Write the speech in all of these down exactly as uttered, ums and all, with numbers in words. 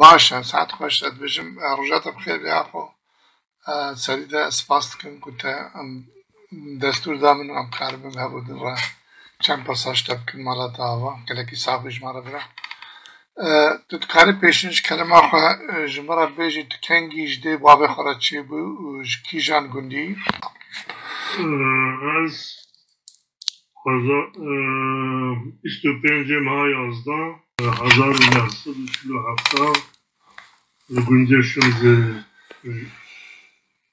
Baş e, saet xweş, ez dibêjim, e, roja te bi xêr be, axo. E, serî de spas dikim ku te em destûr da min û em karibin hev û din re çend pirsa ji te bikin, mala te ava. Gelekî sax bî ji me re bira. E, tu dikarî pêşîn ji kelema xwe, e, ji min re bêjî, tu kengî ji dê bavê xwe re çêbû û ji kîjan gundî? E, ez Xweza, e, bîst û pêncê meha yazdeh, e, hezar û neh sed û çil û heft li gundê Şimzê ji,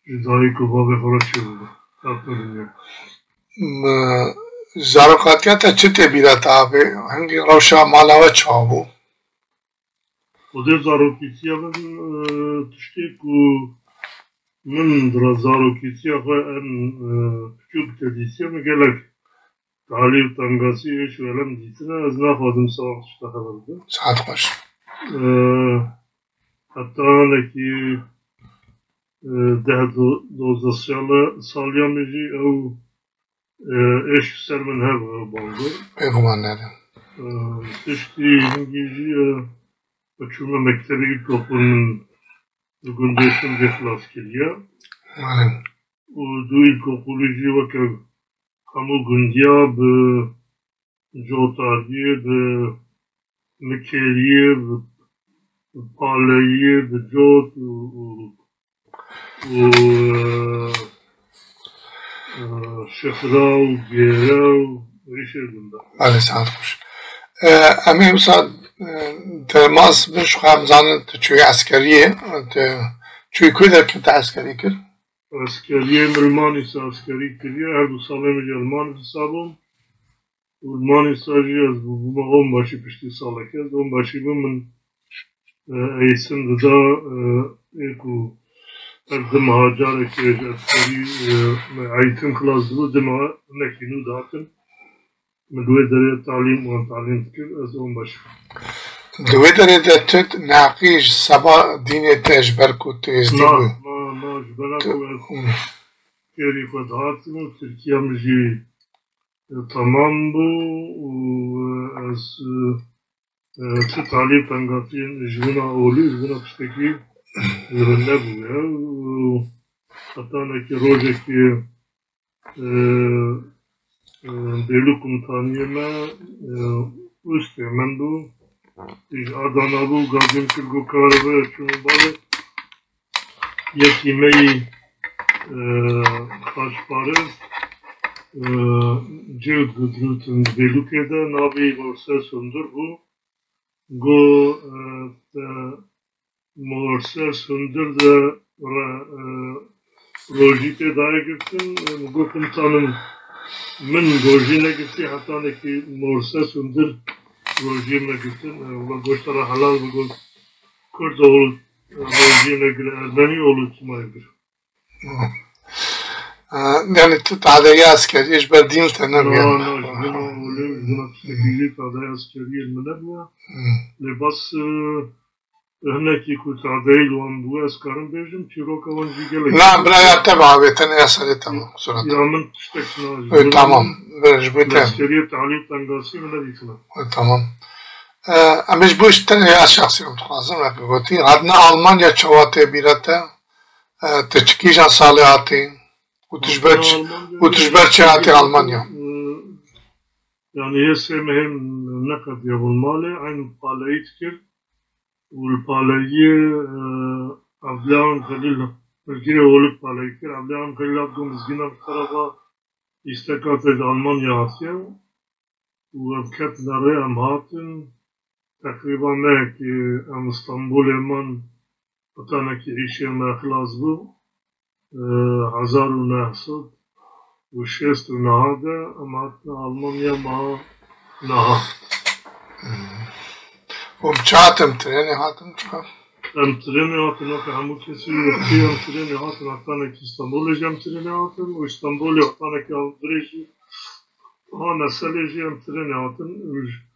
ji dayik û bavê xwe re çêbû. Hatina dinyê. M-, zarokatiya te çi tê bîra te avê? Hingî rewşa mala we çawa bû? Xwedê zarokîtiya min, e, tiştê ku min di re zarokîtiya xwe en, e, piçûk de dîtiye, min gelek talî û tengasî êş û elem dîtine, ez naxwazim sawa tişta xeber bidim. Saet xweş. E, heta hinekî, e, deh do-, dozdeh sala, saliya min jî ew, e, êş ser min hebû, ew bango. Bêguman nere. E, tiştî hingî jî, e, çûme mektebê îlkokul min li gundê Şimdê xilas kiriye. Mane. Û du îlkokulî jî weke hemû gundiya bi cotariyê, bi mikêriyê, bi, bi paleyiyê, bi cot û, û, û, e, e, şixra û gêre û êşê gunda. Belê, saet xweş. E, em ê wisa, e, derbas bin, ji xwe em zanin tu çûyî eskeriyê, tu çûyî ku derkevtî eskerî kir? Eskeriyê min li Manîsa eskerî kiriye, her du salê min jî li Manîsa bûm. Û li Manîsa jî ez bûbûme onbaşî piştî salekê. Ez onbaşî bûm, min, e, eğitim dida, e, ê ku her du meha carekê ji eskerî, e, eğitim xilas dibû, du meha hinekî nû dihatin. Min li wê derê talîm, wan talîm dikir, ez onbaşî. Di wê derê de tu neheqî ji seba dînê te, ji ber ku tu êzdî bû? Na, na, na, ji ber ku ez kêrî xwe dihatim û Tirkiye min jî, e, temam bû û, e, ez, e, e, tu talî tengasî ji wina olî, ji wina tiştekî li min nebûye û heta hinekî rojekî, e, e, bêlû komutaniyê me, e, ustê min bû. Ji Adana bû, gazî min kir, got, "Kare vere çûn balê." Yekî me yî, e, xaçparêz, e, cêw digirutin di bêlûkê de, navê Morse Sundur bû. Got, e, te Morse Sundur de re-, e, rojî tê daye girtin. E, min got, "Komutanım, min rojî negirtî, heta hinekî Morse Sundur rojî negirtin." E, wela goşta re helal bi, got, "Kurd oğlu, e, rojî negire, Ermeni oğlu çima gir?" E, yani tu tadeya eskeriyê ji ber dîn te nebûye? Na, na, ji bin olê, ji bin tiştekî jî tadeya eskeriyê min nebûye. Hmm. Lê bas, e, hinekî ku tadeyî li wan bû, ez karim bêjim, çîroka wan jî gelek. Na, biraya te bi avêtin, ya serê te, tamam, kusura te. Ya min tiştek na, ji Ê, bin tamam, bir ji bo te. Eskeriyê talî tengasî min nedîtine. Ê, tamam. E, em ê ji bo ji te ya şexsî em dixwazin, weke gotî, hatina Almanya çawa tê bîra te? E, tu çi kîjan salê hatî? Û tu ji ber çi, Almanya û tu ji ber çi hatî Almanya? E, yani yê sê mehê neqediye bûn malê, eyn paleyî dikir. Û li paleyî, e, Evliya Xelîl, Mirgirê Oluk paleyî kir. Evliya Xelîl hat got mizgîna bi tarafa îsteka te ji Almanya hatiye. Û em ketine rê, em hatin. Teqrîban mehekî em Stenbolê man, hetanekî îşê me xilas bû. E, hezar û neh sed û şêst û neh de em hatin Almanya, meha niha. Hmm. Û bi çi hatin? Trênê hatin çiqa? Em trênê hatin, weke hemû kesî wextî em trênê hatin, hetanekî Stenbolê jî em trênê hatin û Stenbolê hetanekî Anqirê jî, ha Meselê jî em trênê hatin û j-,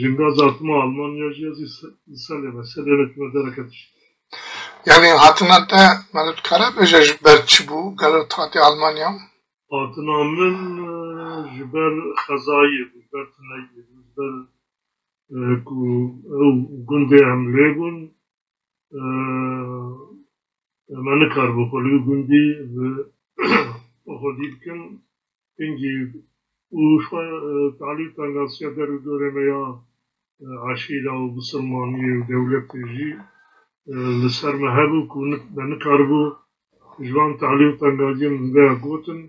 Jinga zatima Almanya jî ez ê se-, selê me, selê me çûme dereke tişt. Yani hatina te, me dikare bêje ji ber çi bû, gelo tu hatî Almanya? Hatina min, e, ji ber xezayê bû, ji ber tuneyê bû, ji ber, e, ku ew gundê em lê bûn, e, me nikaribû xwe li wî gundî bi xwedî bikin. Hingî û ji xwe, e, talî û tengasiya der û dorê me ya, e, eşîra û bisilmaniyê û dewletê jî, e, li ser me hebû ku nik-, me nikaribû ji van talî û tengaziyên min ve ya gotin,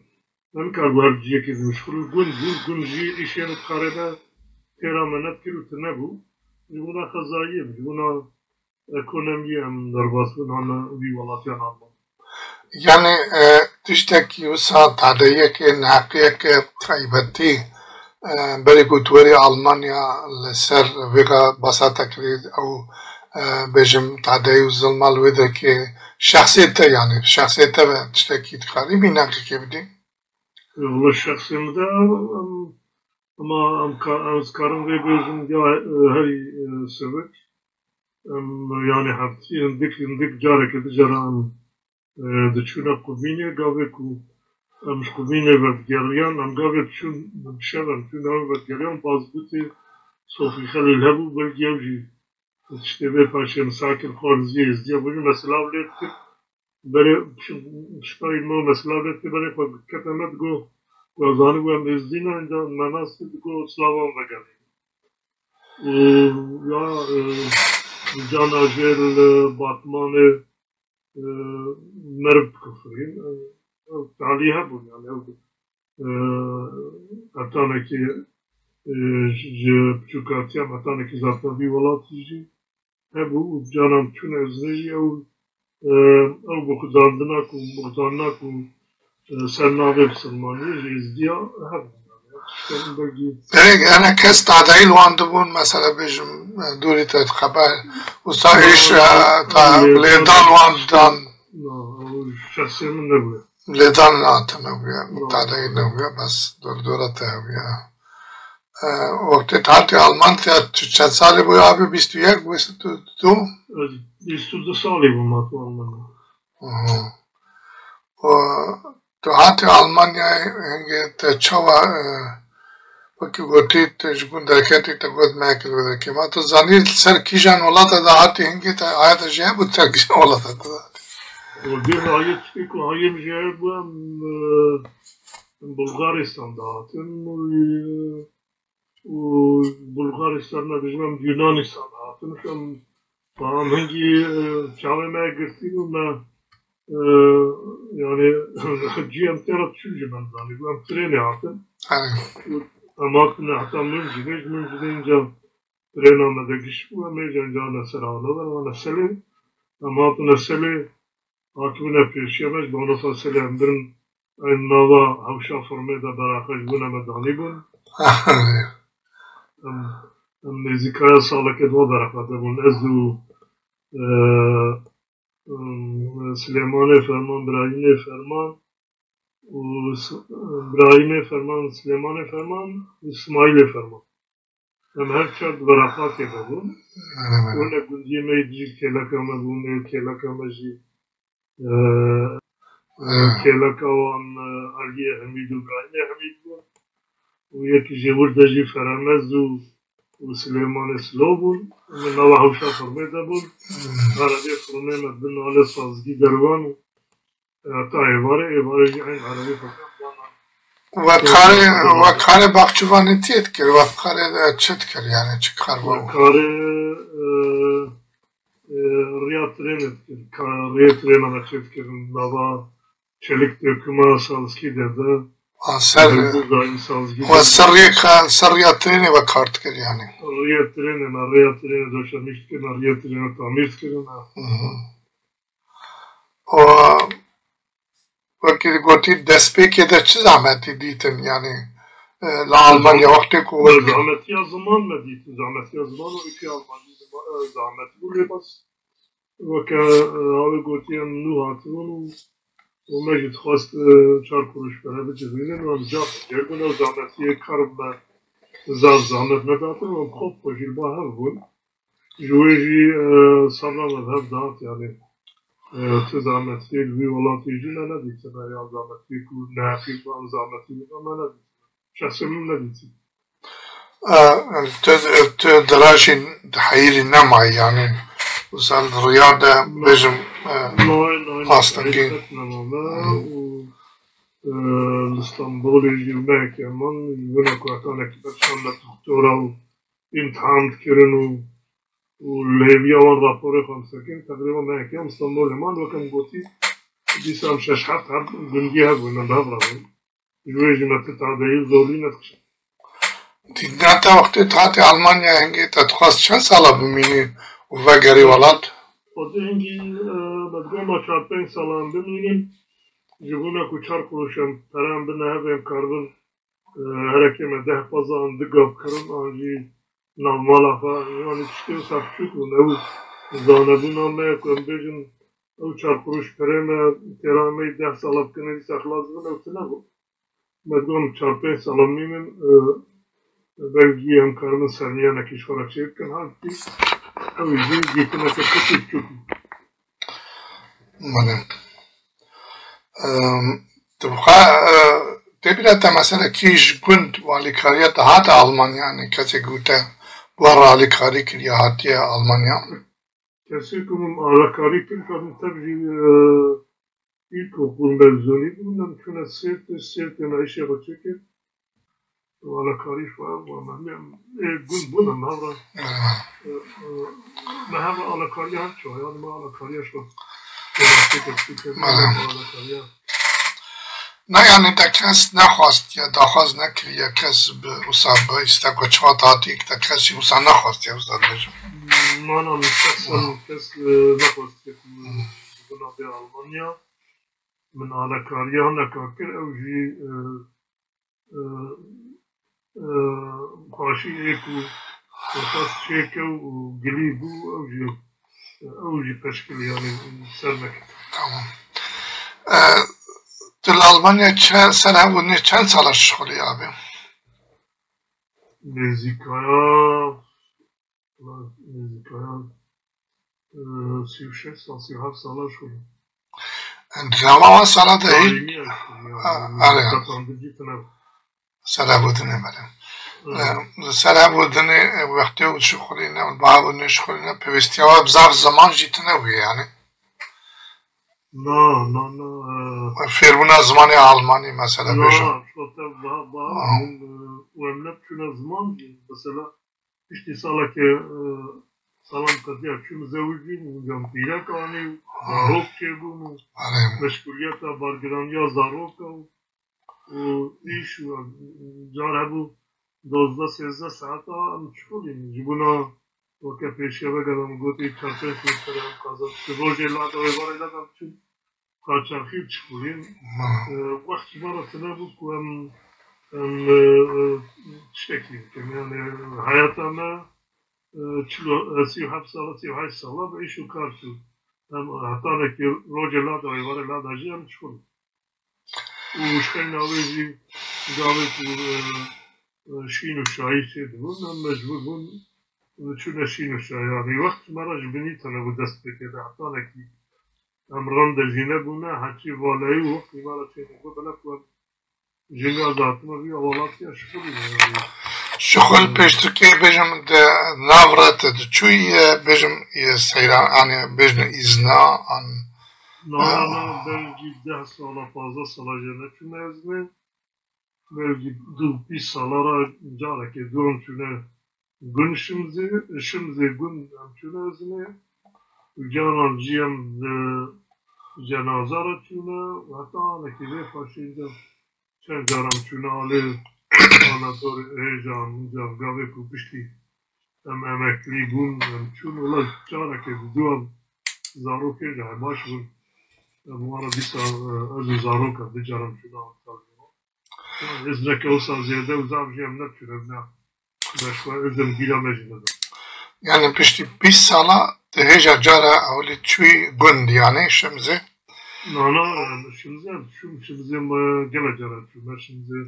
me nikaribû her ciyekê bimişxulin. Gund bû, gund jî îşên û karê me têra me nedikir û tune bû. Ji bona xezayiyê bû, ji bona ekonomiyê em derbas bûn, hane wî welatiyan Alman. Yani, e, tiştekî wisa tadeyiyeke, neheqiyeke taybetî, e, berê ku tu werî Almanya li ser vêga basa te kirî ew, e, bêjim tadeyî û zilma li wê derkê şexsê te, yani şexsê te ve tiştekî dikarî mînakekê bidî? Wala şexsê min de em, em, ema em ka-, em dikarin vê bêjin ya, e, herî, e, sivik. Em, yani heftî hindik, hindik careke di cara em, e, diçûne qumînê, gavê ku em ji qumînê vedigeriyan, em gavê diçûn şev em çûn ew vedigeriyan, baz gotê Sofî Xelîl hebû, belkî ew jî tiştê vê paşê misakir xwarziyê êzdiya bû jî mesela lê dikir. Berê şipayî me mesela lê dikir, berê xwe kete me digo, we zanî em êzdî ne, inca me nas digo silavan vegerî. Û ya, e, cana jê li Batmanê, e, meriv dikufirîn. E, ew talî hebûn, yani ew, e, hetanekî, e, ji, ji biçûkatiya me hetanekî zaten vî welatî jî hebû û canan çûn ezinê jî ew, e, ew bixuzandina ku, bixuzandina ku, e, ser navê bisilmaniyê ji êzdiya hebûn. Tiştên belkî Gerek yani kes tadayî li wan dibûn, mesela bêjim, e, dûrî te dixeber, wisa êş, e, ta Lê- lêdan wan dan. Na, ew şexsê min nebûye. Lêdan na te nebûye, Na. Tadayî nebûye, bes dor dora te hebûye. E, wextê te hatî Alman te tu çend salî bûye abi? Bîst û yek, bîst û du? Ez bîst û du salî bûm hatî Almanya. Aha. Û tu hatî Almanyayê hingê te çawa, e, wekî gotî tu ji gund derketî te got me kir vê derkê. Ma tu zanî li ser kîjan welata de hatî hingê te aya te jê hebû ser kîjan welata te de hatî? Û dê hayê tiştê ku hayê min jê hebû em, e, Bulgaristan de hatin û, e, û Bulgaristan nebêjim em Yunanistan hatin. Em, em hingî, e, çavê me girtî û me, e, yani cî em têra çû jî me zanî. Em trênê hatin. Û em hatine heta Mincînê, ji Mincînê inca trêna me de giş bû, em ê jî inca ne ser Hanover, wane Selê. Em hatine Selê, Hatibûne pêşiya me ji Banofa Selê em birin, em nava hewşa firmê de beraqa ji bona me danîbûn. Em, em nêzîkaya saleke dua beraqa de bûn. Ez û, e, em, Silêmanê Ferman, Birayîmê Ferman û S-, Birayîmê Ferman, Silêmanê Ferman û Simayîlê Ferman. Em her çar di veraqatê de bûn. Erê, erê. Wene gundiyê me yê dijî kêleka me bûn, ê kêleka me jî, e, Erê. Kêleka wan, e, Eliyê Hemîd û Birayîmê Hemîd bûn. Û yekî jê wir de jî Feremez û, û Silêmanê Silo bûn. Em nava hewşa firmê de bûn. Erê. Erebê firmê me bin nalê sazgî derwan û Heta êvarê, êvarê jî eyn erebê xwe kir dana. We karê, we karê baxçivanîtiyê dikir, we karê, e, çi dikir, yani çi kar bû? We karê, e, e, riya trênê dikir. Ka-, riyê trêna me çê dikir. Nava çelik döküma sazkî de de. A, ser, Hindû zayî sazkî we de. Ser riyê ka-, ser riya trênê we kar dikir yani. Riya trênê me, riya trênê döşemîş dikir, riya trênê tamîr dikir. Hı hı. Û wekî gotî destpêkê de çi zehmetî dîtin, yanî, e, li Almanya wextê ku wek zehmetiya ziman me dîtin, zehmetiya ziman û êkî Almancî ziman, e, zehmet bû, lê bes weke, e, awê gotiye em nû hatibûn û, û me jî dixwest, e, çar kuruş pere bicivînin û em cax cêr bûn, ew zehmetiyê kar me zaf zehmet nedatin û em xwe bi xwe jî li ba hev bûn. Ji wê jî, e, sebra me bi hev dihat, yanî, e, tu zehmetiyê li wî welatî jî me nedîtine, ya zehmetiyê ku neheqî bi em zehmetî bike me nedîtine. Şexsê min nedîtî. E, tu, tu dirajî heyirî nemayî, yanî, Wisa li riyar de bêjim, e, Nayê, nayê, astengî. Nayê, qet nemame û, e, li Stenbolê jî mehekê heman ji bona ku hetanekî berçav li doktora û îmtihan dikirin û, û li hêviya wan raporê xwe disekin, teqrîben mehekê em Stenbolê man, weke min gotî, dîsa em şeş heft her gundiyê hebûn, em bi hev re bûn. Ji wê jî me ti tadeyî zorî nedixişt. Dîtina te wextê tu hatî Almanya hingê te dixwest çend sala bimînî û vegerî welat? Xwedê hingî, e, me digot ma çar pênc sala em bimînin. Ji bona ku çar qurûş em pere em bine hev ê em karibin, e, herekê me deh pez an du gav kirin an jî navmala xwe, yanî tiştê wisa biçûk bûn. Ew zanebûna me ye ku em bêjin ew çar qurûş perê me têra me yî deh sala bikin, dîsa xilas dibin, ew tune bû. Me digot em çar pênc sala mînin, e, belkî em karibin sermiyanekî ji xwe re çêbikin, halkî ew jî dîtineke pir biçûk bû. Belê. Em, tu bi xwe, e, tê bîra te mesela kî ji gund û alîkariya te hate Almanya, yanî kesê ku te bi we re alîkarî kiriye hatiye Almanya? Kesê ku min alîkarî kir, ka min tev jî, e, îlkokul mezûnî bûn, em çûne Sêrtê, Sêrtê me îşê xwe çêkir. Û alîkarî ji xwe bû, me, me, ê, gund bûn em hev re. Belê. E, e, me hev re alîkariya hev çawa, yanî me alîkariya ji xwe. Belê. Me alîkariya. Na, yanî te kes nexwastiye, daxwaz nekiriye, kes bi wisa bi îstek û çawa hatî, te kes jî wisa nexwastiye, wisa dibêjim. Mana min şexsen kes, e, nexwastiye ku min bûna bê Almanya. Min alîkariya hineka kir, ew jî, e, e, e, xweşî ê ku xwesas çêke û gilî bû, ew jî, ew jî peşkil, yanî ser nekir. Tamam. E, tu li Almanya çe-, ser hev û nê çend sala şixulî abê? Nêzîkaya Nêzîkaya, e, sî û şeş sal, sî û heft sala şûn. Di nava wan sala de hî. Daîmî ev şûn, ha, yani, are. Qetandin jî tune. Ser hev û dinê, belê. Evet. E, ser hev û dinê, e, wextê û şixulîne, û bi hev û nê şixulîne, pêwîstiya we bi zaf ziman jî tune bûye, yani. Na, na, na, e, fêrbûna zimanê almanî, mesela, na, bêjim. Şote ba, ba, ah, hûn, e, û em ne biçûne ziman jî, mesela, Piştî salekê, e, salan qediya çûm zewicîm û cem pîrek anî û zarok çêbûn û, erê, meşguliyeta bargiraniya zaroka û, û îş û, e, car hebû dozdeh sêzdeh saeta em çixulîn. Ji bona weke pêşiya vegera min gotî çar pênc roj pere em qazan. Rojê lada êvarê lada em çûn. Qaçaxî çixulîn. Ma. E, wext ji me re tune bû ku em, em, e, e, tiştekî bikin. Yani heyata me, e, çilo, e, sî û heft sala, sî û heşt sala bi îş û kar çû. Em hetanekî rojê lada, êvarê lada jî em çixulîn. Û ji xeyna wê jî gavê ku, e, e, şîn û şayî çêdibûn, em mecbûr bûn, e, çûne şîn û şayî. Yani wext ji me re ji binî tune bû dest pê kê de hetanekî. Em rende jî nebûne, heçî valeyî û wextî me re çêdibû, bile ku em jinga datime vî welatî ya şixulîne, yanî. Şixul, e, pêştirkê bêjim di nav re te diçûyî, e, bêjim, e, seyran, anî bêjin îzna, an, na, e, na, belkî deh sala, pazdeh sala jê neçûme îzne. Belkî du bîst sala re carekê du em çûne Gund Şimzê, Şimzê Gund em çûne îzne. Û caran jî em, e, cenaza re çûne. Heta anekî vê xweşî de çend car em çûne alê, ana dorê hêja, min car gavê ku piştî em emeklî bûn, em çûn. Wela carekê bi du em zarokê jî baş bûn. Em wan re dîsa, e, ez û zaroka du car em çûne Antalya. Hêzreke wisa zêde û zaf jî em neçûne, ne. Beşwe izin bîra me jî neda. Yani piştî bîst sala te hêja cara ewilî çûyî gund, yani Şimzê? Na, na, Şimzê, çûm Şimzê me gele cara çûme. Şimzê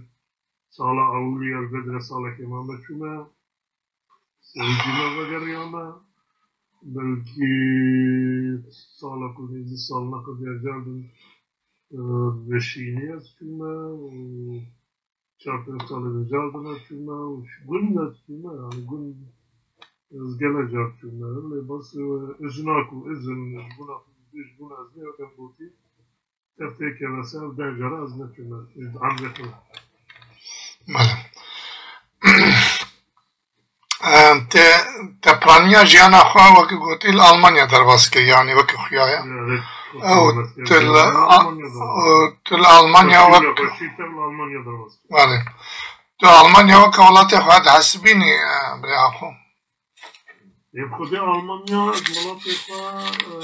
sala ewilî elbet re salekê me, me çûme. Sewicî me vegeriyame. Belkî sala ku nêzî sal neqediya cardin, e, veşînî ez çûme û çar pênc salê de cardin ez çûme û gund ez çûme, yani gund Ez gelek car çûme, lê bes, e, ez naku, ez in, ji bona xwe, ji bona ez ne weke gotî, ev têkeve ser, deh cara ez neçûme, ji emrê xwe. Bele. Em, te, te piraniya jiyana xwe wekî gotî li Almanya derbas kir, yanî wekî xuya ye. Evet, Ew, tu li, Almanya derbas kir. Tu li Almanya wek, Xweşî te li Almanya derbas kir. Belê. Tu Almanya weke welatê xwe dihesibînî, e, birê Apo? Ê, xwedê Almanya ji welatê xwe, e,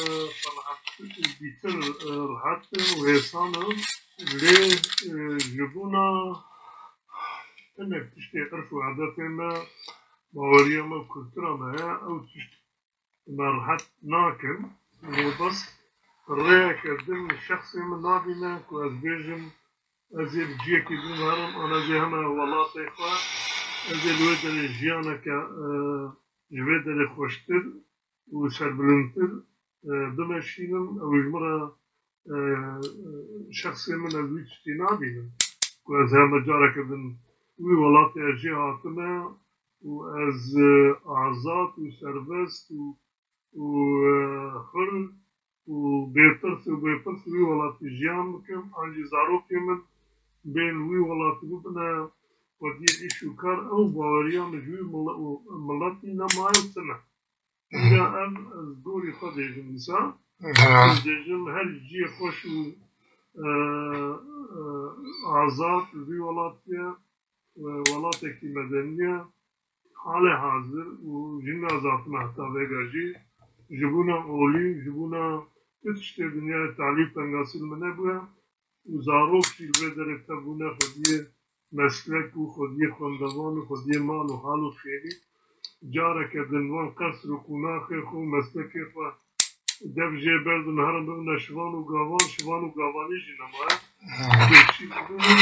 rehet, bîtir, e, rehet û hêsan e. Lê, e, ji bona hinek tiştê, irf û edetê me, baweriya me û kultura me heye, ew tişt me rehet nakin. Lê bes rêyeke din şexsê min nabîne ku ez bêjim, ez ê bi ciyekî din herim, an ez ê heme welatê xwe, ez ê li wê derê jiyaneke, e, ji vê derê xweştir û serbilindtir, e, bimeşînim. Ew ji min re, e, şexsê min, ez wî tiştî nabînim. Ku ez heme careke din wî welatê ez jê hatime û ez, e, azad û serbest û, û, e, xir û bêtirs û bêpirs wî welatî jiyan bikim, an jî zarokê min bên wî welatî bibine xwediyê îş û kar, ew baweriya min ji wî mile-, û miletî nemaye û tune. Îja ev ez gorî xwe dêjim dîsa. Ha. Ez dêjim her ciyê xweş û, e, e, azad li vî welatî ye, e, welatekî medenî ye. Hale hazir û jî nazaxime heta vêga jî ji bona olî, ji bona tu tiştê dinyayê talî û tengasî li min nebûye û zarok jî li vê derê tevbûne xwediyê meslek û xwediyê xwendevan û xwediyê mal û hal û xêrî. Careke din van qesr û qonaxê xwe û meslekê xwe dev jê berdin herin bibine şivan û gavan, şivan û gavanî jî nemaye. Birçî bibin,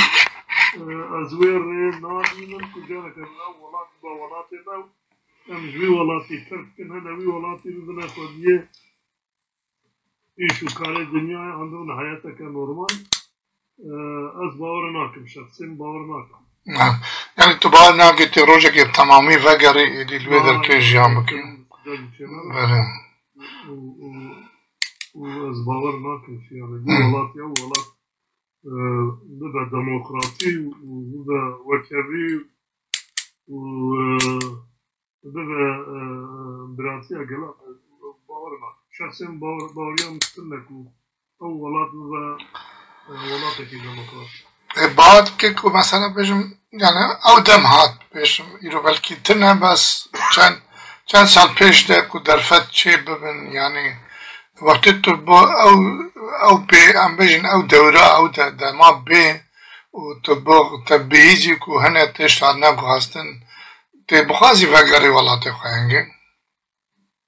e, ez wê rê nabînim ku careke din ew welat bibe welatê me û em ji wî welatî ferq bikin, hene wî welatî bibine xwediyê îş û karê dinyayê, an bibine heyateke normal. E, ez bawer nakim, şexsî min bawer nakim. Ha. Yani tu bawer nakî tu rojekê bi temamî vegerî êdî li wê derkê jiyan bikî. Belê. Û, û, û ez bawer nakim ki yani bu welat ya welat, e, bibe demokratî û bibe wekevî û, e, bibe, e, biratiya gela, e, bawer nakim. Şexsê min bawer, baweriya min tune ku ew welat bibe, e, welatekî demokrat. E, bawer dike ku mesela bêjim, yani ew dem hat, bêjim, îro belkî tune, bes çend, çend sal pêş de ku derfet çê bibin, yani wextê tu bo ew, ew bê, em bêjin ew dewra, ew de, dema bê û tu bo te bêyî jî ku hene tişt hat neguhastin, tê bixwazî vegerî welatê xwe hingê.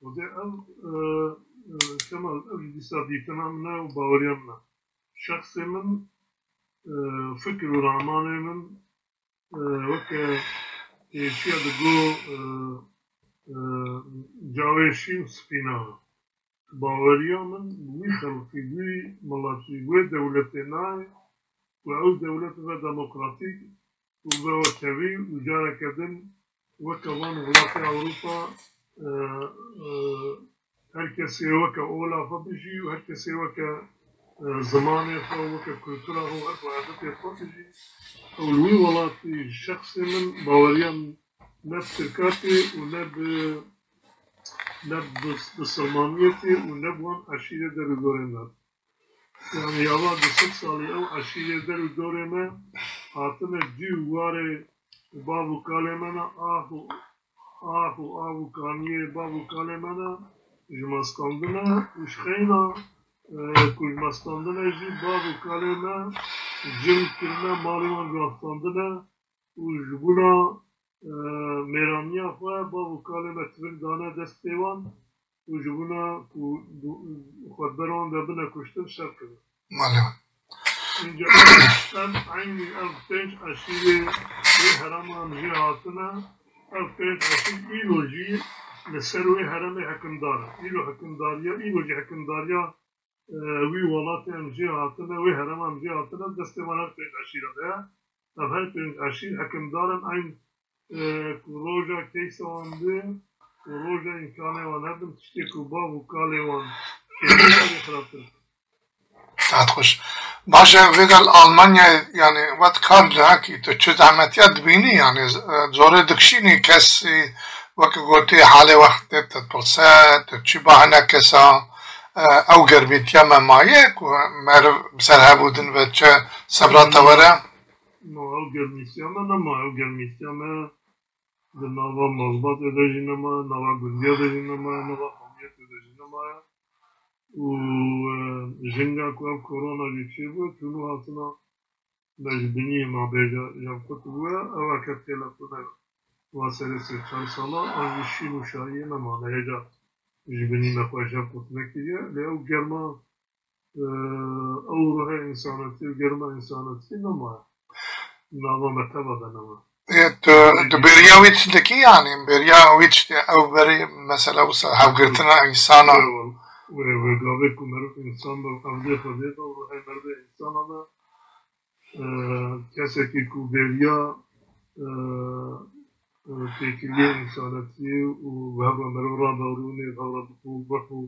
Xwedê ev, e, e, Kemal, ev jî dîsa dîtina min e û baweriya min e. Şexsê min, e, fikir û ramanê min, e, weke têşiya digo, e, e, cawê şîn û spîna. Baweriya min wî xelkî, wî miletî, wê dewletê nayê ku ew dewlet bibe demokratîk û bibe wekevî û careke din weke van welatê Ewropa, e, e, her kesê weke ola xwe bijî û her kesê weke, e, zimanê xwe, weke kultura xwe, weke edetê xwe bijî. Ew li wî welatî şexsê min baweriya min ne bi tirka tê û ne bi, ne bi, bi silmaniyê tê û ne bi wan eşîrê der û dorê me. Yani ya va du sed salî ew eşîrê der û dorê me hatine cî û warê bav û kalê me ne, ax û, ax û av û kaniyê bav û kalê me ne ji me standine û ji xeyna, e, ku ji me standine jî bav û kalê me cim kirine, malê wan ji wan standine û ji bona, e, mêraniya xwe bav û kalê me tivik dane destê wan û ji bona ku du-, xwedber wan de bine kuştin şer kirin. Male. Înca ev, ev eynî ev pênc eşîrê wê herema em jê hatine, ev pênc eşîr îro jî li ser wê heremê hekimdar in. Îro hekimdariya, îro jî hekimdariya e, wî welatê em jê hatine, wê herema em jê hatine, destê wan her pênc eşîra de ye. Ev her pênc eşîr hekimdar in, eyn, e, ku roja keysa wan bê, Ku roja îmkanê wan hebin, tiştê ku bav û kalê wan kiriye, ev ê xirabtir bike. Saet xweş. Baş e, vê gel Almanyayê, yani, wet kar lehekî, tu çi zehmetiya dibînî, yani, z-, e, zorê dikişînî kesî, wekî gotî, halê wextê te dipirse, tu çi bahane kesa, e, ew germîtiya me maye ku meriv bi ser hev û din ve çi sebra te were? No, ew germîtiya me nema, ew germîtiya me di nava mazbatê de jî nemaye, nava gundiya de jî nemaye, nava qewmiyetê de jî nemaye. Û, e, jinga ku ev korona jî çêbû, çûn û hatina me ji binî, ma bêje jevqut bûye, ew eke têleqûne va serê sê çar sala, an jî şîn û şahiyê nemane, hêja ji binî me xwe jevqut nekiriye. Lê ew germa Ew ruhê însanetî û germa însanetî nemaye. Nava me teva de nema. Ê, tu, tu bêriya wî tiştekî, yanî bêriya wî tiştê ew berî mesela wisa hevgirtina însana. Wê, wê, wê gavê ku meriv însan be, evdê xwedê be, ruhê merivê însana be, e, kesekî ku bêriya, e, e, têkiliyê însanetî û bi hev re meriv rabe rûnê, bi hev re bixwe û vexwe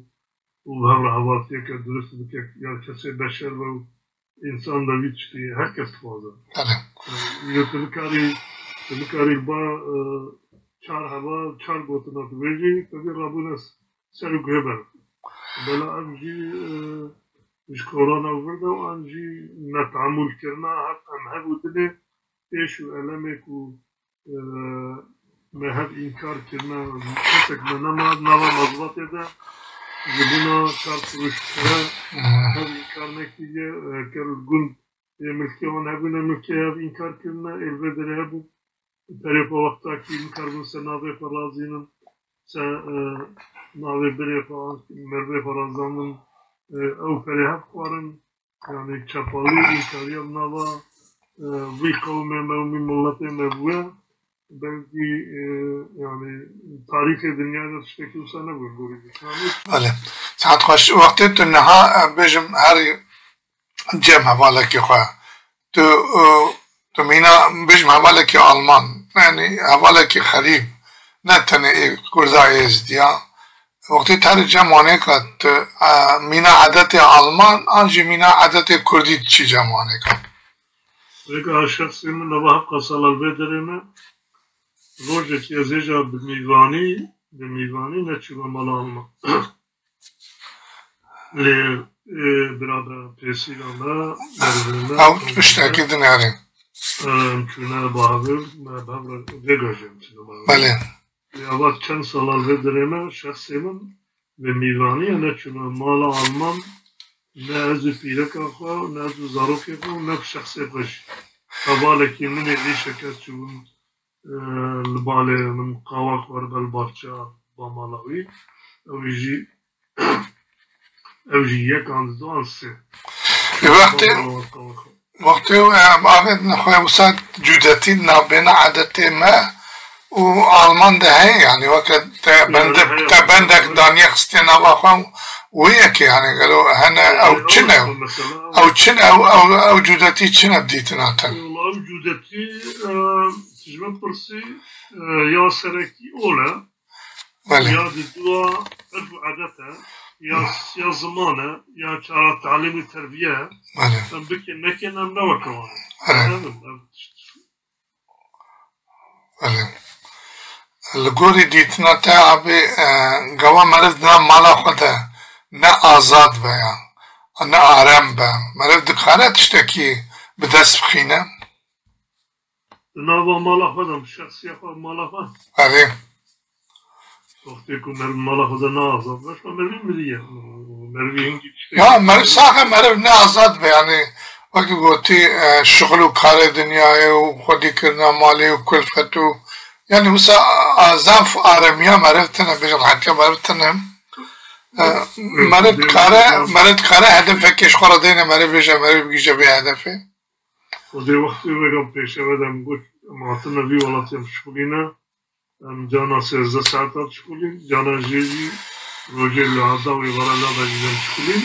û bi hev re hevaltiyeke dirust bike ya kesê beşer be û însan be, vî tiştî her kes dixwaze. Belê. Yanî tu nikarî, tu nikarî ba, e, çar heva, çar gotina tu bêjî, tevî rabûne ser û guhê ber. Bela em jî, e, ji korona vir de û an jî netehamûl kirina hev, em hev û dilê êş û elemê ku e, me hev înkar kirine, kesek me nema nava mazbatê de, ji bona çar kuruş pere hev înkar nekiriye, e, ker gund ê milkê wan hebûne, milkê hev înkar kirine, ê li vê derê hebû, perê xwe wextakî nikarbin ser navê xwe razînin, se, e, navê birê xwe an merivê xwe razandin, e, ew perê hev xwarin. Yanî çepalî, înkariya nava, e, vî qewmê me û vî miletê me bûye, belkî, e, yanî tarîxê dinyayê de tiştekî wisa nebûye gorî dîsanê. Belê. Saet xweş. Wextê tu niha, e, bêjim herî cem hevalekî xwe. Tu, e, tu mîna, bêjim hevalekî Alman, yanî hevalekî xerîb, ne tenê ê Kurda Êzidiya. Wextê te li cem wanêka tu, e, mîna edetê Alman an jî mîna edetê Kurdî diçî cem wanêka? Vêga şexsê min nava hevqa sala li vê derê me, rojekî ez hêja bi mîvanî, bi mîvanî neçûme mala Alman. Lê, ê, birader pêsîra me, merivê me, ew tiştekî din erê. Em çûne bavê, me bavê vêga jî em çûne bavê. Belê. Lê ava çend sala vê derê me, şexsê min, bi mîvanî ye neçûme mala Alman, ne ez û pîreka xwe, ne ez û zarokê xwe, ne bi şexsê xwe jî. Hevalekî min ê êşeke ez çûbûm, e, li balê min qawa xwe li ber baxça ba mala wî. Ew jî, ew jî yek an du an sê. Ê, wextê, wextê, e, avêt nexwe wisa cudetî nabêna edetê me û Alman de heye, yanî weke te bende, te bendek daniye xistê nava xwe û wê yekê, yanî gelo hene ew çi ne? Ew çi ne? Ew, ew, ew cudetî çi ne dîtina te? Wala ew cudetî, e, ji min pirsî, e, ya serekî ol e. Belê. Ya di dua erf û edet e, ya, ya ziman e, ya çara telîm û terbiye ye. Belê. Em bikin nekin em ne weke wan e. Belê. Em, em, Belê. Li gorî dîtina te abê, e, gava meriv di nav mala xwe de ne azad be ya, ne arem be, meriv dikare tiştekî bi dest bixîne? Di nava mala xwe de, şexsiya xwe, mala xwe. Erê. Wextê ku meriv mala xwe de ne azad be, şo merivî miriye. Merivî hingî tiştekî. Ya, meriv sax e, meriv ne azad be, yanî wekî gotî, e, şixul û karê dinyayê û xwedîkirina malê û kulfet û, yanî wisa a-, zaf aremiya meriv tune, bêjin rehetiya meriv tune. E, meriv dikare, meriv dikare hedefekê ji xwe re deyne, meriv bêje, meriv bigihîje vê hedefê. Xwedê wextê vêga pêşeve de em got, em hatine vî welatî em şixulîne, em cana sêzdeh saeta dişixulîn, cana jê jî rojê li ada û êvara lada jî em dişixulîn.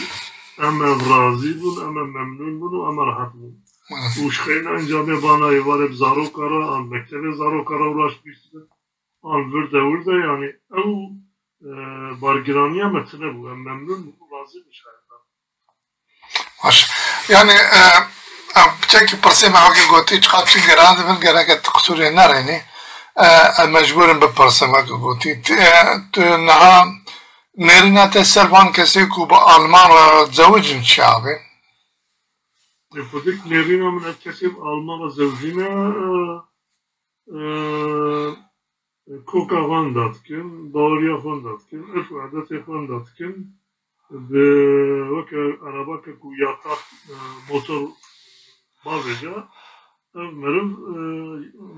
Em ev razî bûn, em ev memnûn bûn û em ev rehet bûn. Û ji xeyna encamê bana êvarê bi zaroka re, an mektebê zaroka re û raş bîstine. an vir de wir de, yanî ew, e, bargiraniya me tine bû. Em memnûn bû, razî bû şayedan. Baş. Yani, e, e, piçekî pirsê me wekî gotî, çiqas çi giran dibin, gereke tu qisûrê nerênî. E, ez mecbûr im bipirsim wekî gotî. Tu, e, tu niha nêrîna te ser van kesê ku bi Alman re zewicin çi abe? Xwedek nêrîna min ev kesê bi Alman re zewicîne, e, e, koka xwe da dikin, baweriya xwe da dikin, irf û edetê xwe da dikin. Bi weke erebeke ku ya tax, e, motor bavêje, ev meriv, e,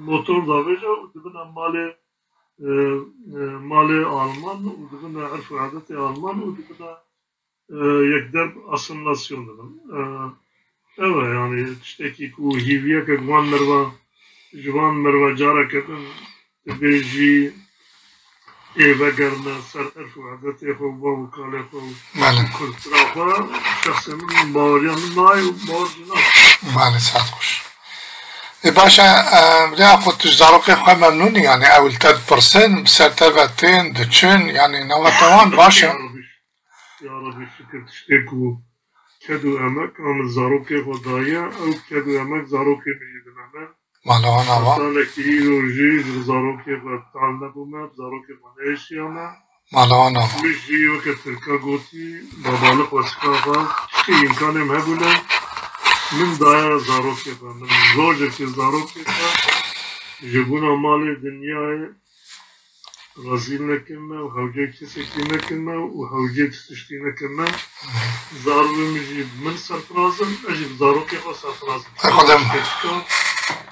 motor davêje û dibine malê, e, e, malê Alman û dibine irf û edetê Alman û dibine e, yekderb asimilasyon dibin. E, ew e, yani tiştekî ku hîviyeke ji van merva, ji van merva careke din dibêjî ê vegerine ser erf û edetê xwe û bav û kalê xwe û Belê. Kultura xwe, şexsê min baweriya min nayê û bawer jî nakim. Belê, saet xweş. Ê, baş e, e, ya xwe tu ji zarokê xwe memnûn î? Yani ew li te dipirsin, bi ser te ve tên, diçin, yani nava te wan baş e? Ya Rabî, Ya Rabî, şikir tiştê ku ked û emek a min zarokê xwe daye, ew ked û emek zarokê min jî dime me. Mala wan ava. Hetanekî îro jî ji zarokê xwe tal nebûme, bi zarokê xwe neêşiya me. Mala wan ava. Min jî weke Tirka gotî, babalix wesika xwe, tiştê îmkanê min hebûne, min daye zarokê xwe. Min rojekê zarokê xwe ji bona malê dinyayê rezîl nekin me û hewceyê kesekî nekin me û hewceyê tu tiştî nekin me. Zarokê min jî bi min serfiraz in, ez jî bi zarokê xwe serfiraz im. Ay Xwedê min. Keçika,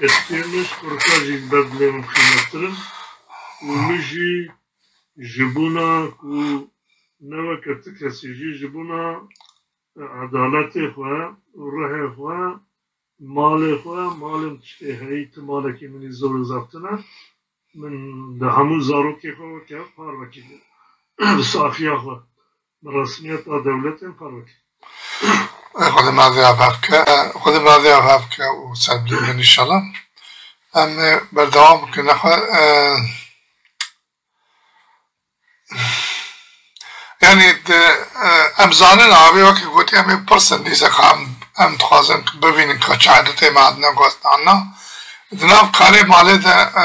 keçikê min ji kurika jî li ber dilê min qîmettir in. Û min jî ji bona ku ne weke ti kesî jî ji bona edaletê xwe û rihê xwe, malê xwe, malê min tiştê heyî, ti malekî min î zor û zeft tune. Min di hemû zarokê xwe weke parvekî bi saxiya xwe, bi resmiyeta dewletê min parvekî. Xwedê me vê ava bike, Xwedê me vê ava bike û serbilî bin inşallah. Em ê berdewam bikin. Nexwe, e, Yanî, di, e, em zanin, avê wekî gotî, em ê pirsin, dîse ka em, em dixwazin bivînin ka çi edetê me hatine guhastinana. Di nav karê malê de, e,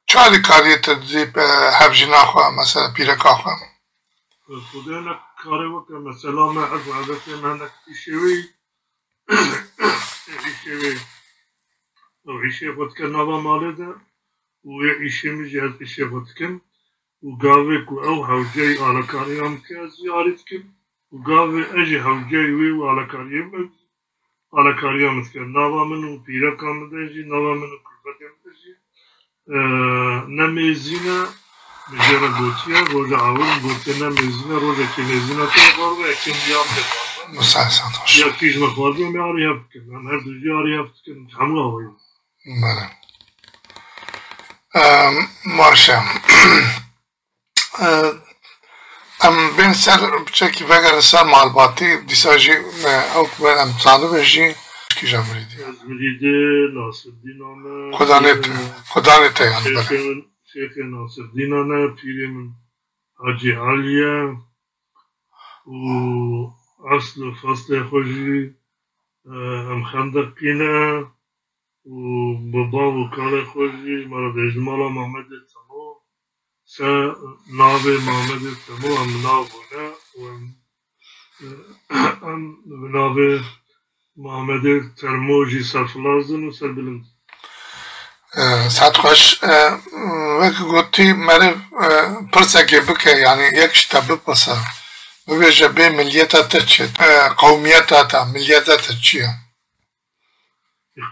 çi alîkariyê tu didî, e, hevjîna xwe, mesela pîreka xwe? Xwedê ne karê weke mesela me, ez û edetê me hinek îşê wî, îşê wî, ew îşê xwe dike nava malê de û wê îşê min jî ez îşê xwe dikim. Û gavê ku ew hewceyî alekariya min dike, ez jî alî dikim. Û gavê ez jî hewceyî wê û alekariyê min, alekariya min dike. Nava min û pîreka min de jî, nava min û kulbetê min de jî, e, ne mêzîn e, min jê re gotiye, roja ewil min gotiye ne mêzîn e, rojekê mêzîna te xwarbe, yekê min ya min tê xwarbe. Musa Santoş. Ya kîj me xwarbe, em ê arî hev bikin. Em her du jî arî hev dikin, hemû awayî. Bele. Em, baş e. E, em bên ser piçekî vegerin ser malbatî, dîsa jî, e, ew ku em talibin jî kîja mirîdî. Ez mirîdê Nasirdîna me. Xudanê te, e, xudanê te yani, bele. Şêxê min, Şêxê Nasirdîna ne, pîrê min Hacî Alî ye û esl û feslê xwe jî, e, em xendeqî ne. û bi bav û kalê xwe jî ji me re dibêjin mala Mamedê Temo, se navê Mamedê Temo em bi nav bûne û em, em bi navê Mamedê Termo jî serfiraz in û serbilind in. E, saet xweş. E, wek gotî meriv, e, pirsekê bike, yanî yek ji te bipirse, bibêje bê miliyeta te çi ye? E, qewmiyeta te, miliyeta te çi ye?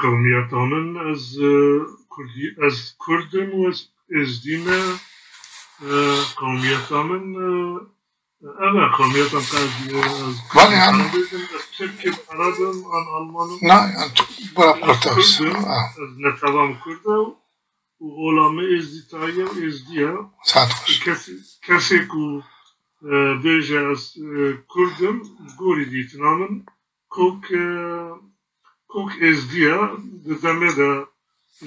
Qewmiyeta min, ez, e, Kurdî, ez Kurd im û ez Êzdî me. E, qewmiyeta min, e, ev e, qewmiyeta min qe-, ez, e, ez Belê, yani. Kurd im, ez Tirk im, Ereb im, an Alman im. Na, yani, bira Ez Kurd im, ha. Ez netewam Kurd e û ola min Êzdîtayî ye û Êzdî ye. Saet xweş. Kes-, kesê ku, e, bêje ez, e, Kurd im, gorî dîtina min, Kok, e, kok êzdî ye, di demê de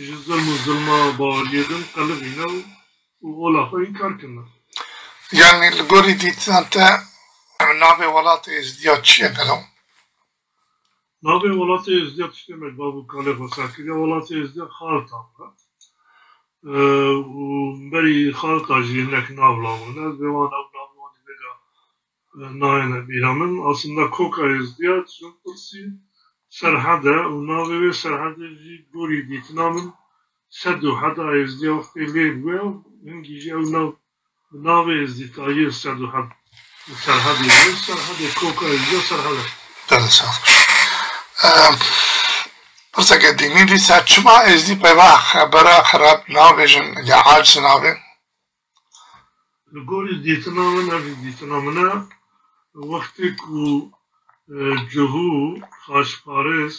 ji zilm û zilma baweriyê din qelibîne û û ola xwe înkar kirine. Yanî li gorî dîtina te navê welatê Êzidiya çi ye gelo? Navê welatê Êzidiya tiştê me ji bav û kalê xwe ser kiriye. Welatê Êzidiya Xalta bû. Û berî Xalta jî hinek nav labûne. Ez vê wan ew nav wan ê vêga nayêne bîra min. Aslında koka Êzdiya, çi pirsî, Serhed e û navê wê Serhedê jî gorî dîtina min Sedûhed a Êzdiya wextê lê bûye, hingî jî ew nav, bi navê Êzdîtayî Sedûhed, Serhedê bûye, Serhedê koka Êzdiya Serhed e. Gelek sağ ol. Em, pirseke dînî dîsa çima Êzdî peyva xebera xerab nabêjin ya aciz nabê? Li gorî dîtina min, ev jî dîtina min e, wextê ku, e, cihû, xaçparêz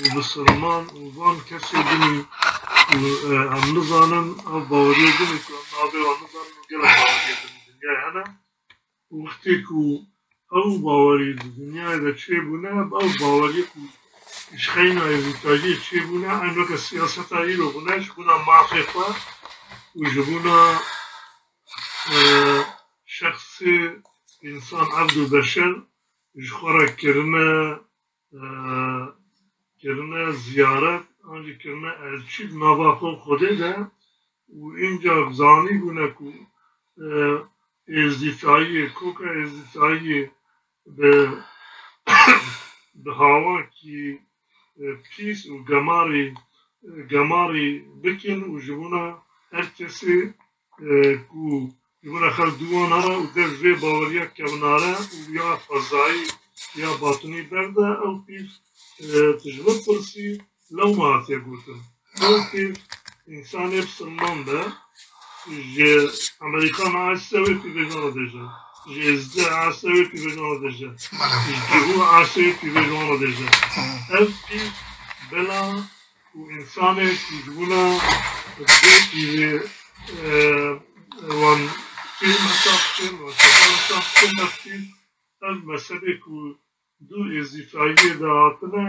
û bisilman û van kesê din û, e, em nizanin, ev baweriya din û ku em navê wan nizanin û gelek baweriya din dinyayê hene. Wextê ku ew bawerî di dinyayê de çêbûne, ew bawerî ku ji xeyna Êzdîtayiyê çêbûne, eyn weke siyaseta îro bûne, ji bona mafê xwe û ji bona, e, şexsê însan, evd û beşer ji xwe re kirine, e, kirine ziyaret, an jî kirine elçî di nava xwe û Xwedê de û înca zanîbûne ku, e, êzdîtayiyê, koka êzdîtayiyê bi, bi hawakî, e, pîs û gemarî, e, gemarî bikin û ji bona her kesê, e, ku ji bona xelk dû wan here û dev vê baweriya kevnare û ya xwezayî ya batinî berde, ew pîs, e, tu ji min pirsî, lewma hatiye gotin. Ew pîs însanê bisilman be, ji Amerîkan aciz e wê pîvê ji wan re dêje. Ji Êzidê aciz e wê pîvê ji wan re dêje. Ji cihû aciz e wê pîvê ji wan re dêje. Ev pîv bela û însanê ku ji bona vê pîvê, e, wan kêm hesab dikin, wan çekan hesab dikin, ev pîv, ev mezhebê ku dû êzdîtayiyê de hatine,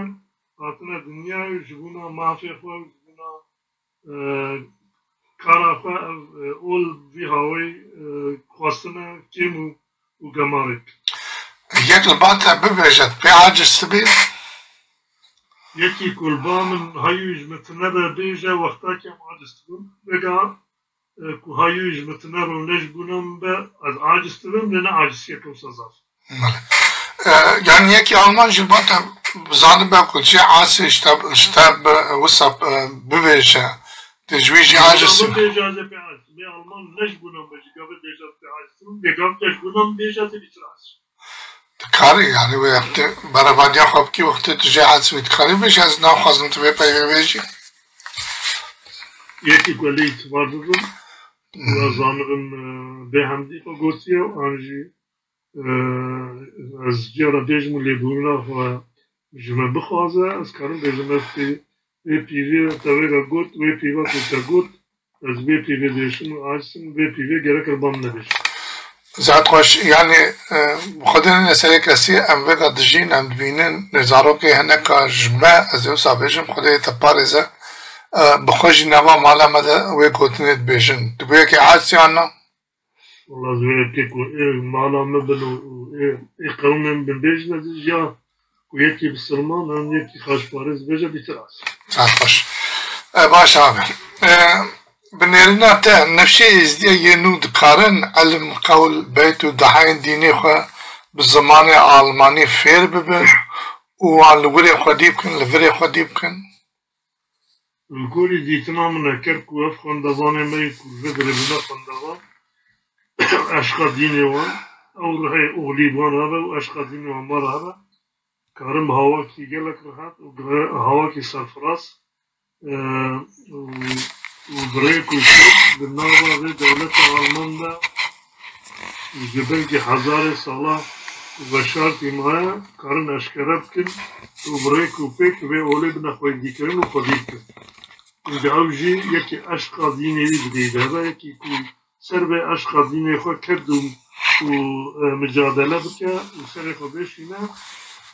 hatine dinyayê û ji bona mafê xwe û ji bona, e, kara xwe ev, e, ol vî hawayî, e, xwestine kêm û, û gemarek. Yek li ba te bibêje, pê aciz dibî? Yekî ku li ba min heyû ji min tune be bêje, wextakî em aciz dibin. Vêga e, ku heyû ji min tune rûne ji bona min be, ez aciz dibim, lê ne aciziyeke wisa zaf. Belê. E, yanî yekî Alman jî ba te zanibe ku çi asê ji te, ji te bi, wisa, e, bibêje, tu ji wî jî aciz î. Bibêje, ez ê pê aciz. Lê Alman ne ji bona min be, ji gavê bêje ez pê aciz dibim, lê gavê ji bona min bêje ez ê bîtir aciz. Dikarî, yanî wê wextê berevaniya xwe bikî, wextê tu jê aciz bî, dikarî bêjî, ez naxwazim tu vê peyvê bêjî. Yekî ku ez lê îtibar dibim, û ez zanibim, e, bê hemdî xwe gotiye, an jî, e, ez cîya re bêjim û lêbûrina xwe ji me bixwaze, ez karim bêjim, ez pê, vê pîvê te vêga got, vê pîva ku te got, ez vê pîvê dêşim û aciz im, vê pîvê gerek li ba min nebêje. Zat xweş, yanî, e, bi Xwedê ne serê kesî, em vêga dijîn, em dibînin, zarokê hineka ji me, ez ê wisa bêjim, Xwedê te parêze, e, bi xwe jî nava mala me de wê gotinê dibêjin. Tu bû yekê aciz yan na? Wela ez wê yekê ku ê mala me bin û, û ê, ê qewmê min bin bêjin, ez ê ji ya ku yekî bisilman an yekî xaçparêz bêje bîtir aciz. Zat xweş. E, baş abi. E, bi nêrîna te, nifşê Êzdiyê yê nû dikarin ilm, qewl, beyt û dehayên dînê xwe bi zimanê almanî fêr bibin û wan li wirê xwedî bikin, li virê xwedî bikin? Li gorî dîtina min e, ker ku ev xwendevanê me yên ku li vir dirêbûne xwendevan, eşqa dînê wan, ew ruhê oxlî wan hebe û eşqa dînê wan wan hebe, karin bi hawakî gelek rihet û gre-, hawakî serfiraz, e, û, û bi rêk û pêk di nava vê dewleta Alman de û ji belkî hezarê sala veşartî maye, karin eşkere bikin û bi rêk û pêk vê olê bine xwedîkirin û xwedî bikin. Çunke ew jî yekî eşqa dînê wî bi dî de hebe, yekî ku ser vê eşqa dînê xwe ked û, û, e, micadele bike û serê xwe bêşîne,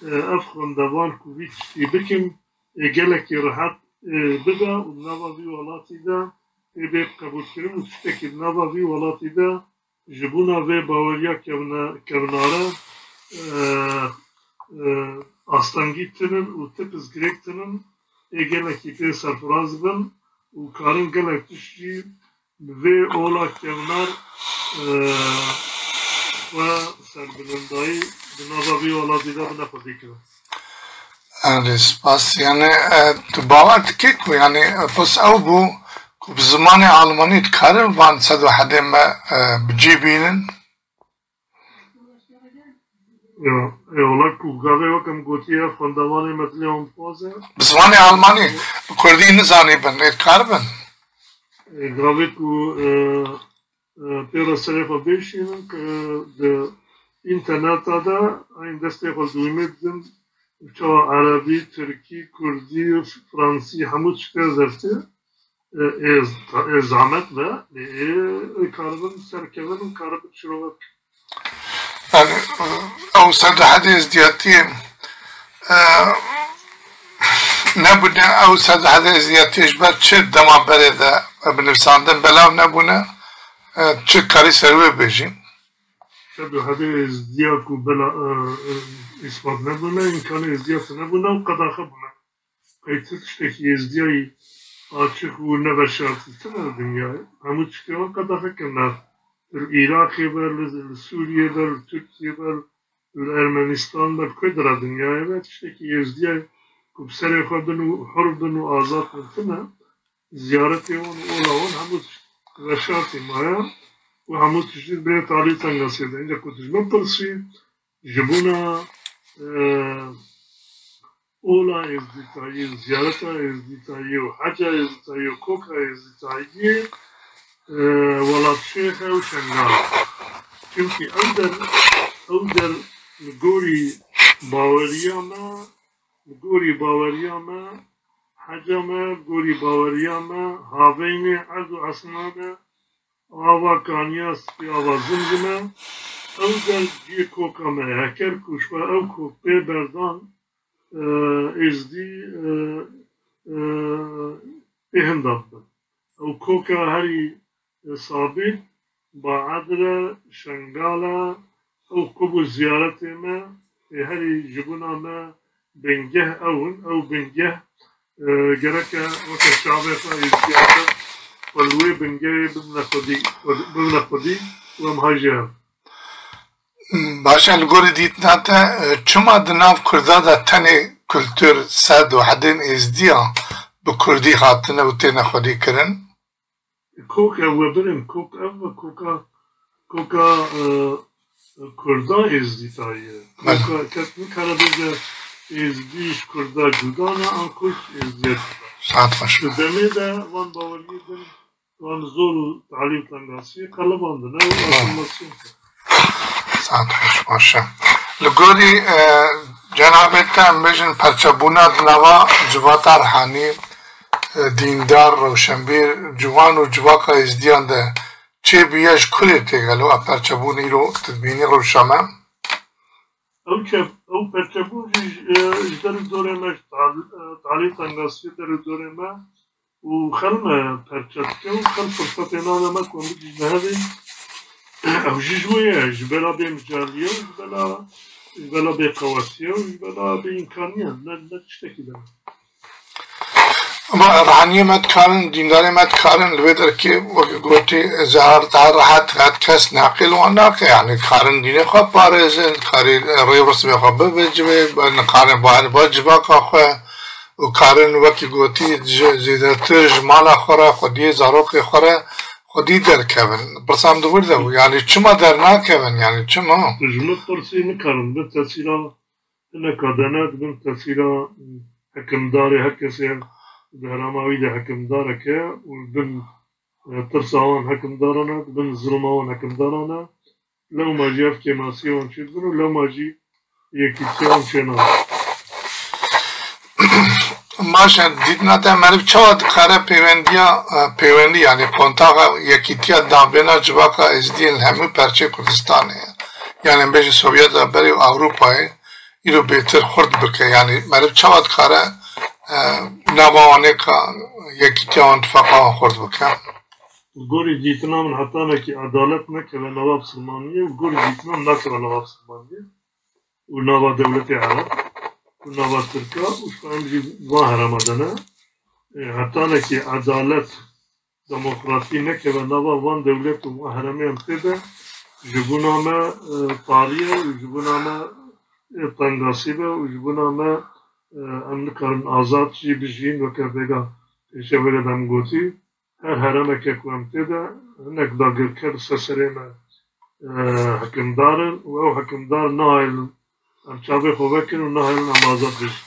e, ev xwendevan ku vî tiştî bikin, ê gelekî rihet, e, bibe û nava vî welatî de, tê bê qebûlkirin û tiştekî di nava vî welatî de ji bona vê baweriya kevne-, kevnare, e, e, astengî tinin û ti pirsgirêk tinin ê gelekî pê serfiraz bin û karin gelek tişt jî bi vê ola kevnar, e, xwe serbilindayî di nava vî welatî de bine xwedîkirin. Erê, spas. Yani, e, tu bawer dikî ku, yani, e, pirs ew bû ku bi zimanê almanî dikarin van sed û hedê me, e, bi cî bînin? Ya, eyvallah ku gavê wek em gotiye, xwendevanê me dilê wan dixwaze. Bi zimanê almanî, bi kurdî nizanî bin, ê dikar bin? E, gavê ku, e, e, pê re serê xwe bêşînin, ke di înterneta de, eyn destê xwe dûmê didin, çawa erebî, tirkî, kurdî, fransî, hemû tiştê dertê, e, ê, ê zahmet be, ê, ê, ê karibin serkevin û karibin şirove bikin. Yani, ew sed û hedê êzdiyatiyê, e, nebûne, ew sed û hedê êzdiyatiyê ji ber çi dema berê de, e, bi nivîsandin belav nebûne, e, çi karî ser wê bêjî? Sed û hedê êzdiya ku bela, e, e, îspat nebûne, îmkanê êzdiya tune bûne û qedaxe bûne. Qey ti tiştekî êzdiyayî açiq û neveşartî tune li dinyayê. Hemû tiştê wan qedaxe kirine. Li Iraqê be, li, li Sûriyê be, li Tirkiyê be, li Ermenistan be, li ku dira dinyayê be, tiştekî êzdiyayê ku bi serê xwe bin û hur bin û azad bin tune. Ziyaretê wan û ola wan hemû tişt veşartî maye û hemû tişt jî bê talî tengasiyê de. Înca ku tu ji min pirsî, ji bona, e, ola êzdîtayî û ziyareta êzdîtayî û heca êzdîtayî û koka êzdîtayiyê, e, welat şêxe û şengal e. Çimkî ew der, ew der li gorî baweriya me, li gorî baweriya me, heca me, li gorî baweriya me, haveynê erd û esman e, ava kaniya spî, ava zimzim e. Ew der cihê koka me ye. Heker ku ji xwe ew kok pê berdan, e, êzdî, e, e, ê hinda bibin. Ew koka herî, e, sabît, baedr e, şengal e, ew qub û ziyaretê me, ê herî ji bona me bingeh ew in, ew bingeh, e, gereke weke çavê xwe êzdiyate xwe li wê bingehê bibine xwedî, bibine xwedî û em hay jê hev. Baş e, li gorî dîtina te, e, çima di nav Kurda de tenê kultur sed û hedên êzdiya bi kurdî hatine û têne xwedî kirin? Kok ev we birin, kok ev ve koka, koka, e, Kurda êzdîtayî ye. Belê. Koka kes nikare bêje êzdî ji Kurda cuda ne, an Kurd ji êzdiya cuda. Saet xweş. Di demê de van baweriyê din, van zor û talî û tengasiyê qelibandine û asimilasyon kirin. Saet xweş, baş e. Li gorî, e, cenabê te, em bêjin, perçebûna di nava civata rihanî, e, dîndar, rewşenbîr, ciwan û civaka êzdiyan de çêbûye, ji kurê tê gelo ev perçebûn îro tu dibînî rewşa me? Ew çe-, ew perçebûn jî ji, e, ji ber û dorê me, ji tal-, e, talê tengasiyê der û dorê me û xel me perçe dike û xel firsetê nade me ku em bigihîjine hevê. Ew jî ji wê ye, ji bela bêmicaliye û ji bela, ji bela bêqewetiye û ji bela bêîmkaniye, ne, ne tiştekî din. Ama rihaniyê me dikarin, dîndarê me dikarin, li vê derkê, wekî gotî, zehar daha rehet, rehet kes neqil wan nake. Yani, dikarin dînê xwe parêzin, dikarî rê û resmê xwe bibicivê, dikarin bawer ba civaka xwe û karin, wekî gotî, ji, zêdetir ji mala xwe re, xwediyê zarokê xwe re, xwedî derkevin. Pirsa min di wir de bû, yani, çima dernakevin, yani, çima? Tu ji min pirsî, nikarin bin tesîra hineka de ne, dibin tesîra hekimdarê, her kesê di herêma wî de hekimdarek e û bin, e, tirsa wan hekimdaran e, dibin zilma wan hekimdaran e. Lewma jî ev kêmasiyê wan çêdibin û lewma jî yekîtiya wan çênabin. Baş e, dîtina te, meriv çawa dikare pêwendiya, e, pêwendî, yani kontaxa yekîtiya navbêna civaka êzdiyên li hemû perçê Kurdistanê, yani em bêjin Sovyet a berê û Ewropayê, îro bêtir xurt bike? Yani meriv çawa dikare, e, nava wan êka yekîtiya wan, tifaqa wan xurt bike? Li gorî dîtina min hetanekî edalet nekeve nava Bisilmaniyê, li gorî dîtina min nakeve nava Bisilmaniyê û nava dewletê Ereb û nava Tirka û ji xwe em jî van herema de ne. E, hetanekî edalet, demokrasî nekeve nava van dewlet û van heremê em tê de, ji bona me, e, tarî ye û ji bona me, e, tengasî be û ji bona me, e, em nikarin azad jî bijîn, weke vêga pêşevê de em gotî. Her heremeke ku em tê de hinek dagirker ser serê me, e, hikimdar in û ew hikimdar nahêlin em çavê xwe vekin û nahêlin em azad bijîn.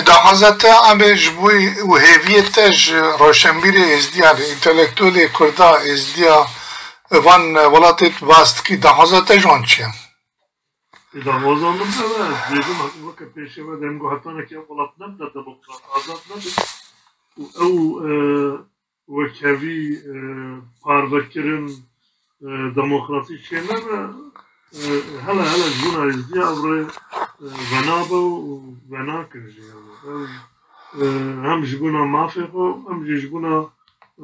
Daxwaza te, em ê ji bo û hêviyê te ji roşenbîrê êzdiyan, întelektuelê kurda êzdiya van welatê tu bas dikî, daxwaza te ji wan çi ye? Ê, daxwaza min ev e, ez dibêjim, weke pêşê me de em got, hetanekî ev welat nebine demokrat, azad nebin û ew, e, wekhevî, e, parvekirin, e, demokrasî çênebe, e, hele hele ji bona êzdiya ev rê, e, venabe û venakin jî, yani. Ev, e, hem ji bona mafê xwe, hem jî ji bona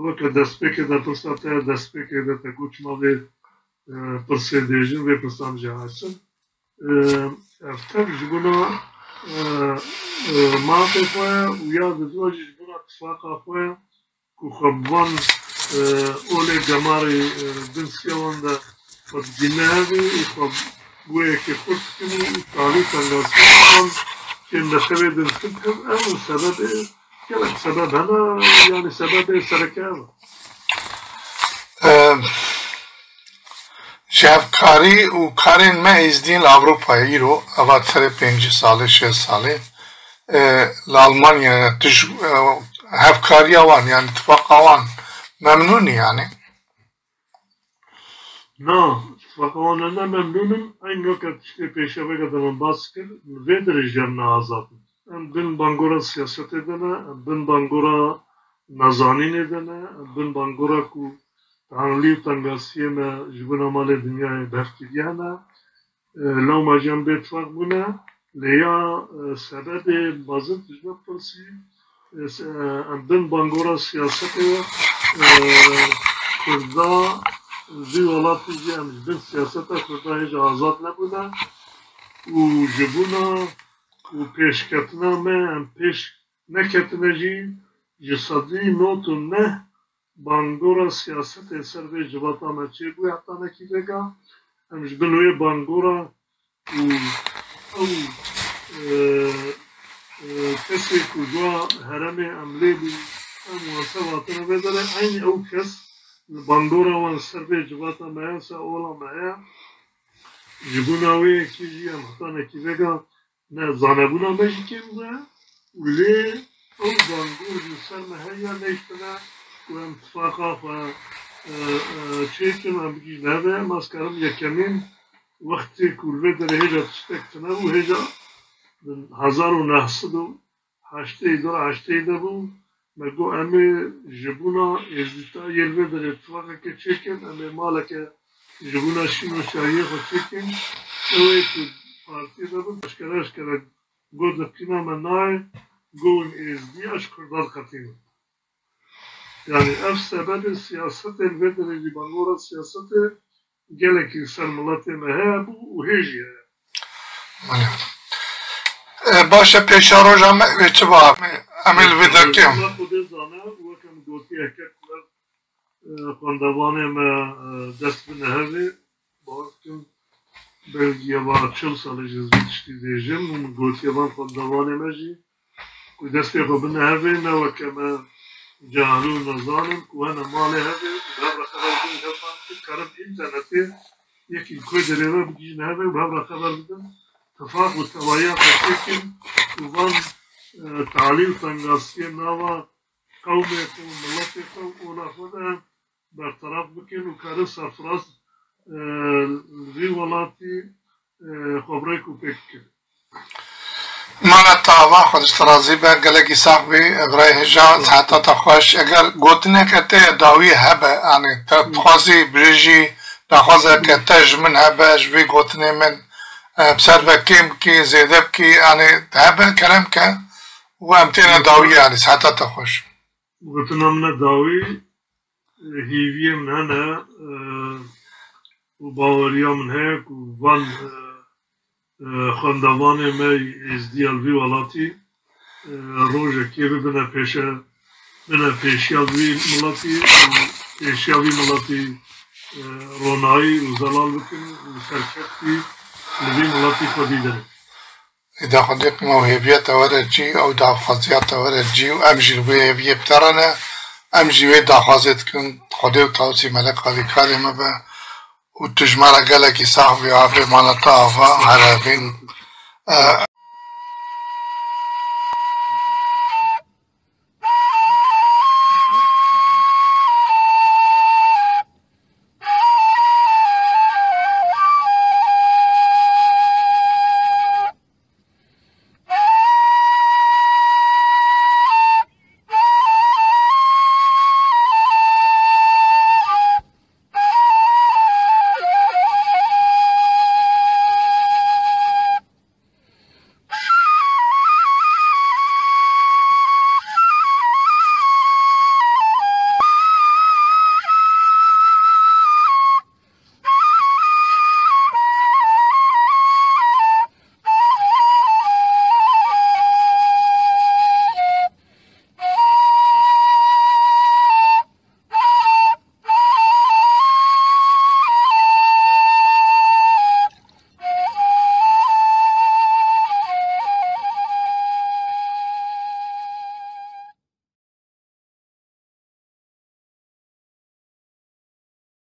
weke destpêkê de, pirsa te destpêkê de te got çima vê e, pirsê dêjin, vê pirsan jî hasim. E, ev tev ji bona, e, e, mafê xwe ye û ya diduwa jî ji bona tifaqa xwe ye ku xwe bi van, e, olê gemarê, e, bin siya wan de xwe digihîne hevê û xwe bi wê yekê xurt dikin û talî tengasî wan kêm de xewê din dikin. Ev, ev in sebebê, gelek sebeb hene, yani sebebê sereke ev e. Em, Ji hevkarî û karên me êzdîn li Ewropayê îro, eva serê pêncî salê, şêst salê, e, li Almanyayê tu ji, e, hevkariya wan, yani tifaqa wan memnûn î yani? Na, tifaqa wan ne memnûn im. Eyn weke tiştê pêşeveke de min bas kir, li vê derê jî em ne azad in. Em bin bangora siyasetê de ne, em bin bangora nezanînê de ne, em bin bangora ku tenglî û tengasiyê me ji bona malê dinyayê berkiriye ne. E, lewma jî em bêtifaq bûne, lê ya, e, sebebê mezin tu ji me bipirsî, e, se-, e, em bin bangora siyasetê ye, e, Kurda vî welatî jî em ji bin siyaseta Kurda hêja azad nebûne û ji bona ku pêşketina me em pêş neketine jî ji sedî nod û neh bangora siyasetê ser vê civata me çêbûye heta nekî vêga. Em ji bin wê bangora û ew, e, e, kesê ku ji wa heremê em lê bûn, em wan ser hatine vê derê, eynî ew kes li bangora wan ser vê civata me heye, ser ola me heye. Ji bona wê yekê jî em heta nekî vêga ne zanebûna me jî kêm bûye û lê ew bangor li ser me heye nehiştine ku em tifaqa xwe, e, e, çêkin, em bigihîjin hevê. Em ez karim yekemîn wextê ku li vê derê hêja tiştek tune bû, hêja hezar û neh sed û heştê, dora heştê de bû, me got, em ê ji bona êzdîtayê li vê derê tifaqeke çêkin, em ê maleke ji bona şîn û şahiyê xwe çêkin. Ew ê ku partiyê de bin, eşkere eşkere got, li qîna me nayê, got, hûn êzdî ya ji kurdan qetînin. Yani ev sebebê siyasetê li vê derê jî bangora siyasetê gelekî li ser miletê me heye bû û hê jî heye. Belê. E, baş e, pêşa roja me wê çi ba? Em ê li vê derkêm. Xwedê zane, weke min gotiye, heke ku ev, e, xwendevanê me, e, dest bine hevê, bawer dikim, belkî eva çil salê jî ez vî tiştî dêjim û min gotiye van xwendevanê me jî, ku destê xwe bine hevê, ne weke me cahil û nezan in, ku hene malê hevê û bi hev re xeber bidin, hev van karin înternetê yekî li koy derê ve bigihîjin hevê û bi hev re xeber bidin, tifaq û tevahiya xwe çêkin û van, e, talî û tengasiyê nava qewmê xwe û miletê xwe û ola xwe de berteraf bikin û karin serfiraz, e, li vî welatî, e, xwe bi rêk û pêk bikin. Mala te ava, Xwedê ji te razî be, gelekî sax bî, birayê hêja, siheta te xweş. Eger gotineke te ye dawî hebe, yanî te dixwazî bibêjî, daxwazeke te ji min hebe, ji vî gotinê min, e, bi ser ve kêm bikî, zêde bikî, yanî hebe, kerem ke, û em têne dawî, yanî siheta te xweş. Gotina min e dawî, Hêviyê min hene, e, û baweriya min heye ku van, e, e, xwendevanê me êzdiya li vî welatî, e, rojekê bibine pêşe, bine pêşiya vî miletî û pêşiya vî miletî, e, ronayî û zelal bikin û serkeftî li vî miletî xwe bîdin. Êda Xwedê qîma û hêviya te were cî, ew daxwaziya te were cî û em jî li wê hêviyê bi te re ne. Em jî wê daxwazê dikin, Xwedê û Tawusî Melek alîkarê me be û tu ji me re gelekî sax bî, avê mala te ava, here bîn. E,